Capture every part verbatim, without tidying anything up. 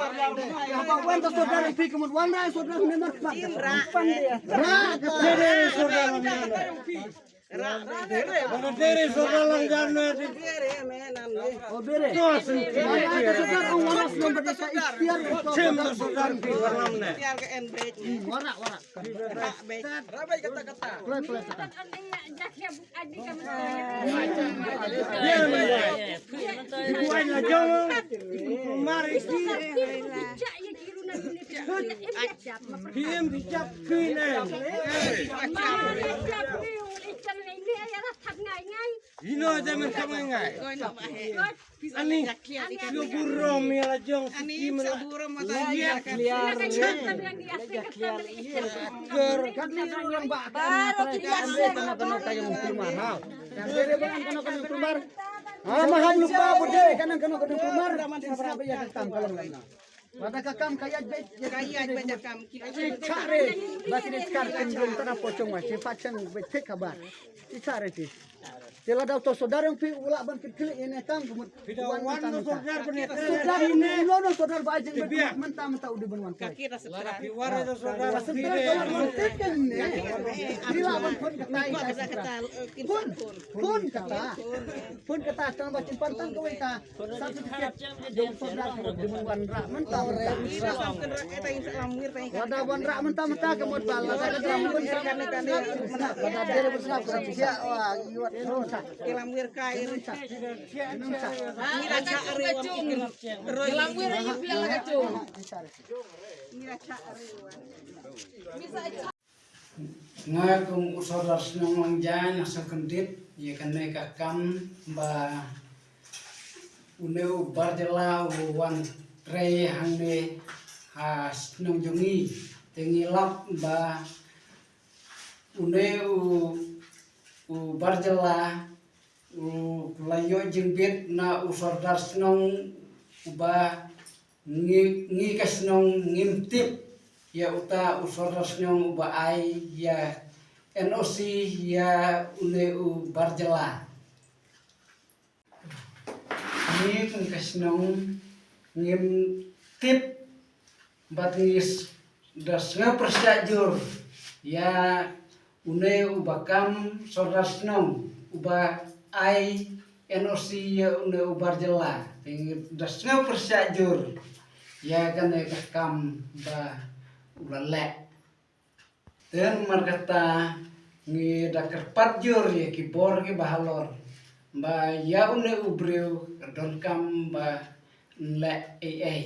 Haba wan ka sordar phi ka mut wan ra sordar ne mar kpat. Ra ka tere sordar ne. Ra, ra, ra, ra. Ba ka tere sordar lang jar ne. Bere, me nan ne. O bere. To sin. Wan ka sordar ong wan sordar ba ka ikhtiar. Chem sordar phi ka nam ne. Ikhtiar ka en bej. Wara, wara. Rabej kata kata. Kloi kloi kata. Ibu ai la jong. Mar isi. Piem di jap kui ne. Ino jamin khamai ngai. Ani, yo burom ya la jong. Ani, sa burom mata ya. Clear, clear. Ker. Kan ni orang ba kan trai kan dei kano kano ka jong kulmar ha. Kan dei ba kan kano kano kulmar. Ha, ma ham lupa ko dei kan kano kano kulmar. Sabra ba ya tam ka long lang. Lada ka kam ka ïaid beit, ka ïaid beit ka kam. Ki chare, ba ki ne kar kin jong tana pochong wa, ki pachang beit thik khabar. Ki chare ti. Te lada to sordar jong phi u lah ban kit klik ine kam kumut. Phi da wan wan to sordar ban ine. Sordar ine lo no sordar ba jing beit mynta mynta u di ban wan. Ka kit da sordar. Phi wan to sordar. Sordar ka wan te ken ne. Phi lah ban phone kata ita sordar. Phone, phone kata. Phone kata tang ba kin pantang kawei ta. Certificate jong sordar ka di ban wan rah mynta mynta. Lada wan rah mynta mynta ka mut ba lada ka dei ban sap. Lada dei ban sap ka sia wa iwat. Ki lam wir kai. Mira cha ari wan ikin. Roi lam wir ipi ala ka chung. Mira cha ari wan. Nga kum u sordar shnong Wangjaiñ nga sngewkyndit ïa kane ka kam ba une u bar jylla u wan trei hangne ha shnong jong ngi. Te ngi lap ba une u, u bar jylla u la ïoh jingbit na u sordar shnong uba ngi, ngi ka shnong ngim tip Ïa uta u sordar shnong uba ai ïa N O C ïa une u barjala. Ngi kum ka shnong ngim tip bad ngi da sngew pyrshah jur ïa une uba kam sordar shnong uba ai N O C ïa une u barjala. Te ngi da sngew pyrshah jur ïa kane ka kam ba u la leh. Te namar kata ngi da kyrpad jur ïa ki bor kiba halor ba ïa une u briew ka donkam ba yn leh ei ei.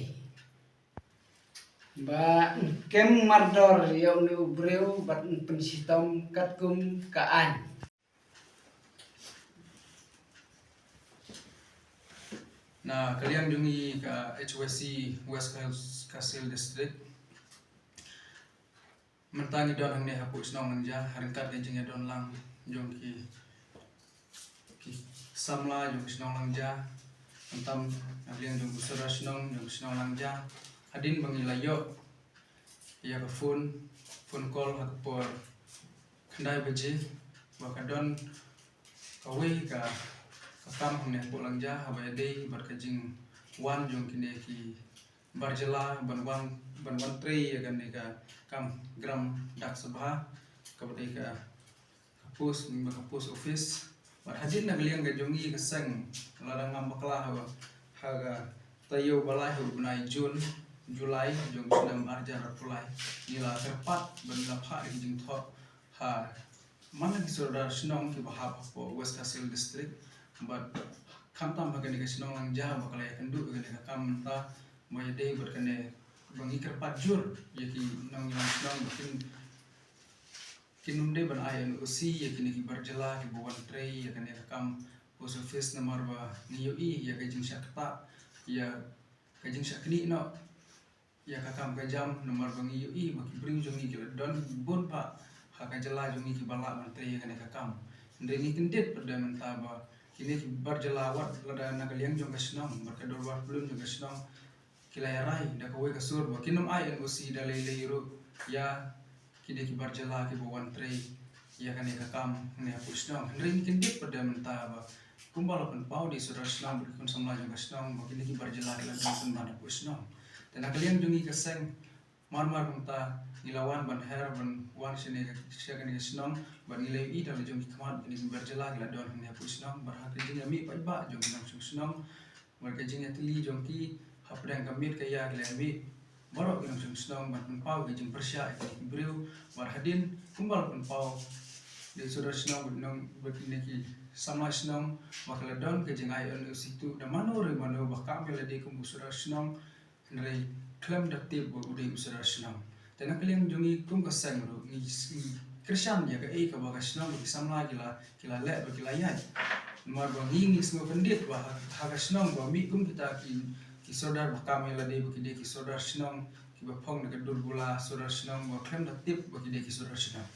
Ba yn kem mardor ïa une u briew bad yn pynshitom katkum ka aiñ. Na ka liang jong ngi ka H Y C West Khasi Hills District, mynta ngi don hangne hapoh shnong Langja, ha ryngkat ka jingïadon lang jong ki, ki samla jong ka shnong Langja. Mynta na ka liang jong u sordar shnong jong ka shnong Langja, hadien ba ngi la ïoh ïa ka phone, phone call ha ka por khyndai baje ba ka don kawei ka, ka kam hangne hapoh Langja, haba ïadei bad ka jingwan jong kine ki barjala ban wan, ban wan trei ïa kane ka kam gram dak sabha, kaba dei ka, ka post, ka post office. Bad hadien na ka liang ka jong ngi ka seng, lada ngam bakla ha, ha ka taïew ba lai ha u bnai June, July jong u snem ar hajar arphew lai, ngi la kyrpad bad ngi la phah ïa ki jingthoh ha man la ki sordar shnong kiba hap hapoh West Khasi Hills District, bad khamtam ha kane ka shnong Langja ba ka la ïakynduh ïa kane ka kam mynta, ba ïadei bad kane ba ngi kyrpad jur ïa ki nongïalam shnong ba kin, kin ym dei ban ai N O C ïa kine ki barjala kiba wan trei ïa kane ka kam post office, namar ba ngi ïohi ïa ka jingshah ktah, ïa ka jingshah knieh noh ïa ka kam ka jam, namar ba ngi ïohi ba ki briew jong ngi ki la don bun bha ha ka jylla jong ngi kiba lah ban trei ïa kane ka kam. Hynrei ngi kyndit pat da mynta ba kine ki barjylla, wat lada na ka liang jong ka shnong bad ka dorbar pyllun jong ka shnong, ki la ïarai da kawei ka sur ba kin ym ai N O C da lei lei ruh ïa kine ki barjylla kiba wan trei ïa kane ka kam hangne hapoh shnong. Hynrei ngi kyndit pat da mynta ba kumba la pynpaw da i sordar shnong bad ki khun samla jong ka shnong ba kine ki barjylla ki la don pynban hapoh shnong. Te na ka liang jong ngi ka seng, mar mar mynta ngi la wan ban her ban wan shane ka, sha kane ka shnong, bad ngi la ïohi da la jong ki khmat ba kine ki barjylla ki la don hangne hapoh shnong, bad ha ka jingïamih paidbah jong ki nongshong shnong, bad ka jingïatylli jong ki hapdeng ka miet ka ïa, ki la ïamih baroh ki nongshong shnong ban pynpaw ka jingpyrshah ïa ki briew. Bad hadien kumba la pynpaw da i sordar shnong bad nong, bad kine ki samla shnong, ba ka la don ka jingai N O C tuh da mano re mano ba kam ïa lade kum u sordar shnong, hynrei khlem da tip ba u dei u sordar shnong. Te na ka liang jong ngi kum ka seng ruh ngi, ngi kyrshan ïa kaei kaba ka shnong bad ki samla ki la, ki la leh bad ki la ïaid. Namar ba ngi, ngi sngewkyndit ba ha, ha ka shnong ba mih kum kita ki, ki sordar ba kam ïa lade ba ki dei ki sordar shnong kiba phong na ka dur bula sordar shnong, ba khlem da tip ba ki dei ki sordar shnong.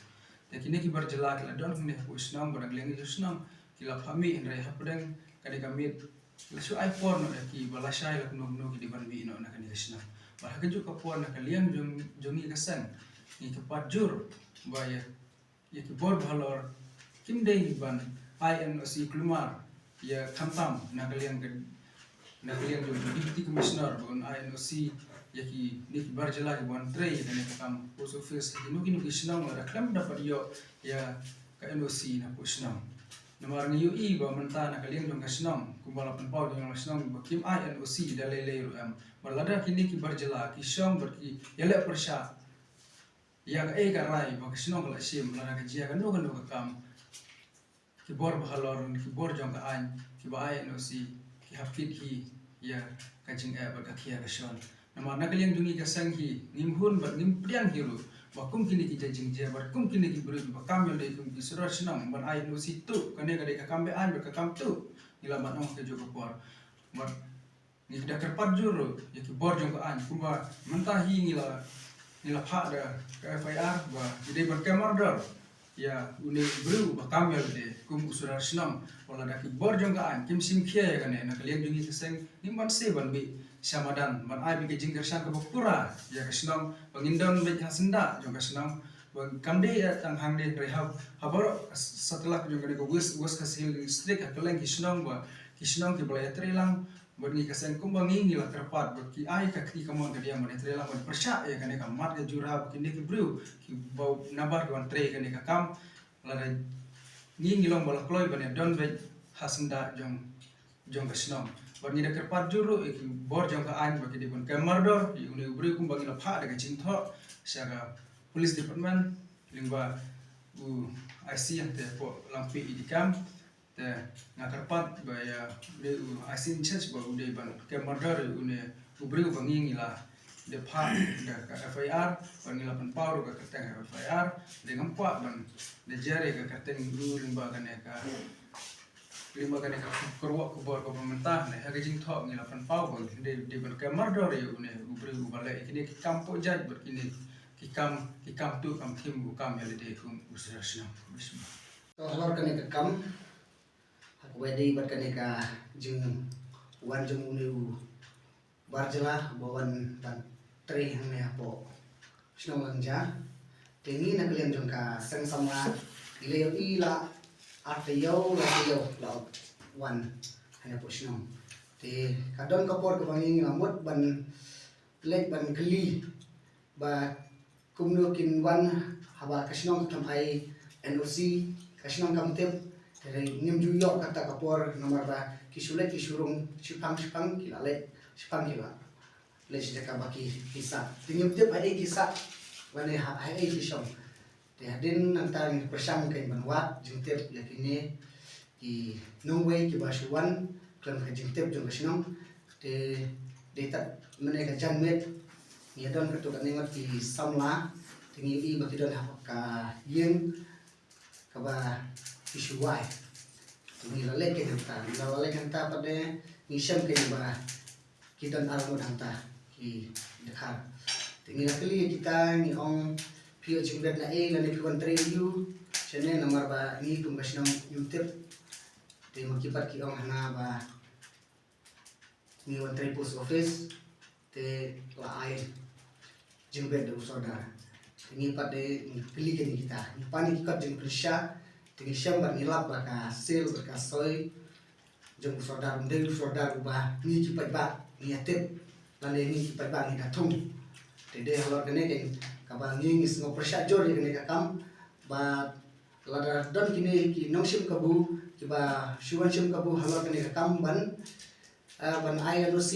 Te kine ki barjylla ki la don hangne hapoh shnong, bad na ka liang jong shnong ki la phah mih, hynrei hapdeng ka dei ka miet la shu ai por noh ïa ki ba lashai la kumno kumno ki dei ban mih noh na kane ka shnong. Bad ha kajuh ka por na ka liang jong, jong ngi ka seng, ngi kyrpad jur ba ïa, ïa ki bor ba halor kim dei ban ai N O C, kulmar ïa khamtam na ka liang ka, na ka liang jong u Deputy Commissioner ba un ai N O C ïa kine ki barjylla kiba wan trei ïa kane ka kam post office ha kino kino ki shnong, lada khlem da pat ïoh ïa ka N O C na hapoh shnong. Namar ngi ïohi ba mynta na ka liang jong ka shnong, kumba la pynpaw da i nongïalam shnong, ba kim ai N O C da lei lei ruh em. Bad lada kine ki barjylla ki shong bad ki ïaleh pyrshah ïa kaei ka rai ba ka shnong ka la shim, lada ka jia kano kano ka kam, ki bor ba halor, ki bor jong ka aiñ kiba ai N O C ki hap kit hi ïa ka jingeh bad ka khia ka shon. Namar na ka liang jong ngi ka seng hi, ngim hun bad ngim pdiang hi ruh ba kum kine ki jait jingjia bad kum kine ki briew ba kam ïa lade kum ki sordar shnong ban ai N O C tuh, kane ka dei ka kam be-aiñ bad ka kam tuh. Ngi la ban ong ha kajuh ka por. Bad ngi da kyrpad jur ruh ïa ki bor jong ka aiñ, kumba mynta hi ngi la, ngi la phah da ka F I R ba ngi dei ban kem mardor ïa une u briew ba kam ïa lade kum u sordar shnong. Wat lada ki bor jong ka aiñ kim shim khia ïa kane, na ka liang jong ngi ka seng ngim banse ban mih sha madan, ban ai beit ka jingkyrshan kaba pura ïa ka shnong, ba ngin don beit ha syndah jong ka shnong, ba kam dei ïa tang hangne, hynrei ha baroh satlak jong kane ka West, West Khasi Hills District, ha kylleng ki shnong, ba ki shnong kiba la ïatrei lang bad ngi, ka seng kumba ngi, ngi la kyrpad bad ki ai ka kti kamon kadiang ban ïatrei lang ban pyrshah ïa kane ka mat ka jura, ba kine ki briew kiba nabar ki wan trei kane ka kam, lada ngi, ngi long ba la kloi ban ïadon beit ha syndah jong jong ka shnong. Bad ngi da kyrpad jur ruh ïa ki bor jong ka aiñ ba ki dei ban kem mardor ïa une u briew, kumba ngi la phah da ka jingthoh sha ka police department lyngba u I C hangtei hapoh Langpih, i Dikam. Te nga kyrpad ba ïa une u I C in charge ba u dei ban kem mardor ïa une u briew, ba ngi, ngi la dep phah da ka F I R, ba ngi la pynpaw ruh ka kyrteng F I R. Te ngam kwah ban da jer ïa ka kyrteng u lyngba kane ka, lyngba kane ka kyrwoh khubor kaba mynta, ne ha ka jingthoh ngi la pynpaw ba dei, dei ban kem mardor ïa une u briew uba leh ïa kine ki kam poh jait bad kine ki kam, ki kam tuh kam thim, u kam ïalade kum u shnong. To halor kane ka kam, ha kaba ïadei bad kane ka jingwan jong une u bar jylla ba wan ban trei hangne hapoh shnong Langja. Te ngi na ka liang jong ka seng samla ngi la ïohi la ar taïew, lai taïew la wan hangne hapoh shnong. Te ka don ka por kaba ngi, ngi la mut ban leit ban kylli ba kumno kin wan haba ka shnong kam ai N O C, ka shnong kam tip. Te ngim ju ïoh kata ka por, namar ba ki shu leit ki shu rung shiphang shiphang, ki la leit shiphang, ki la leit sha jaka ba ki, ki sah. Te ngim tip haei ki sah, lane ha, haei ki shong. Te hadien nangta ngi pyrshang kein ban wad jingtip ïa kine ki nongwei kiba shu wan khlem ka jingtip jong ka shnong. Te dei tad mynne ka janmiet ngi ïadon katto katne ngut ki samla, te ngi ïohi ba ki don ha ka ïing kaba ki shu wai. Te ngi la leit kein hangta, ngi la leit hangta pat de ngi shem kein ba ki don ar ngut hangta ki dkhar. Te ngi la kylli ïa kita, ngi ong, phi ïoh jingbit na ei lane phi wan trei aiu shane, namar ba ngi kum ka shnong ngim tip. Te ma ki pat ki ong hana ba ngi wan trei post office, te la ai jingbit da u sordar. Te ngi pat de ngi kylli kein ïa kita, ngi pan ïa ki kot jingpynshisha. Te ngi shem bad ngi lap ba ka sil bad ka soi jong u sordar um dei u sordar uba ngi ki paidbah ngi ïa tip, lane ngi ki paidbah ngi da thung. Te dei halor kane kein kaba ngi, ngi sngewpyrshah jur ïa kane ka kam. Bad lada don kine ki nongshim kabu kiba shu wan shim kabu halor kane ka kam ban, eh, ban ai N O C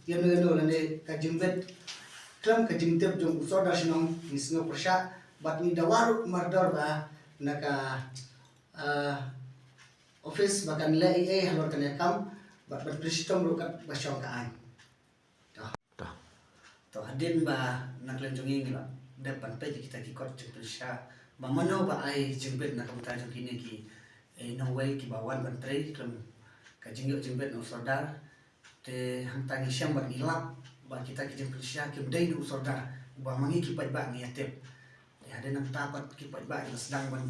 ïano ïano lane ka jingbit khlem ka jingtip jong u sordar shnong, ngi sngewpyrshah bad ngi dawa ruh mardor ba na ka, eh, office ba kan leh ei ei halor kane ka kam, bad ban pynshitom ruh katba shong ka aiñ. To. To. To hadien ba na ka liang jong ngi ngi la dep ban peit ïa kita ki kot jingpynshisha ba mano ba ai jingbit na ka bynta jong kine ki, eh, nongwei kiba wan ban trei khlem ka jingïoh jingbit na u sordar. Te hangta ngi shem bad ngi lap ba kita ki jingpynshisha kim dei na u sordar uba ma ngi ki paidbah ngi ïa tip. Te hadien nangta pat ki paidbah ki la sdang ban,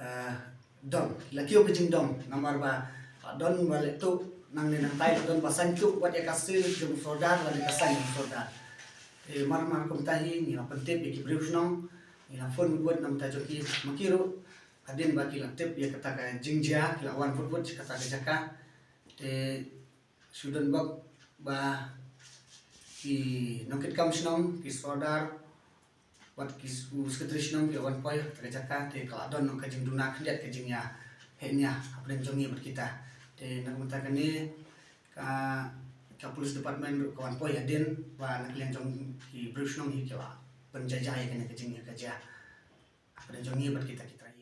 eh, don, la kiew ka jingdom, namar ba, ah, don ba leh tuh nangne nangtai, don ba saiñ tuh wat ïa ka sil jong u sordar lane ka saiñ jong u sordar. Te mar mar kumta hi ngi la pyntip ïa ki briew shnong, ngi la phone wut wut na ka bynta jong ki, ma ki ruh hadien ba ki la tip ïa kata ka jingjia ki la wan wut wut sha kata ka jaka. Te shu don bok ba ki nongkitkam shnong, ki sordar, wat ki s-, u sekretari shnong ki la wan poi ha ka jaka, te ka la don ka jingduna khyndiat ka jingïa heh nia hapdeng jong ngi bad kita. Te na ka bynta kane ka, ka police department ruh ka wan poi hadien ba na ka liang jong ki briew shnong hi ki la pynjah jai ïa kane ka jingïa ka jia hapdeng jong ngi bad kita ki trai.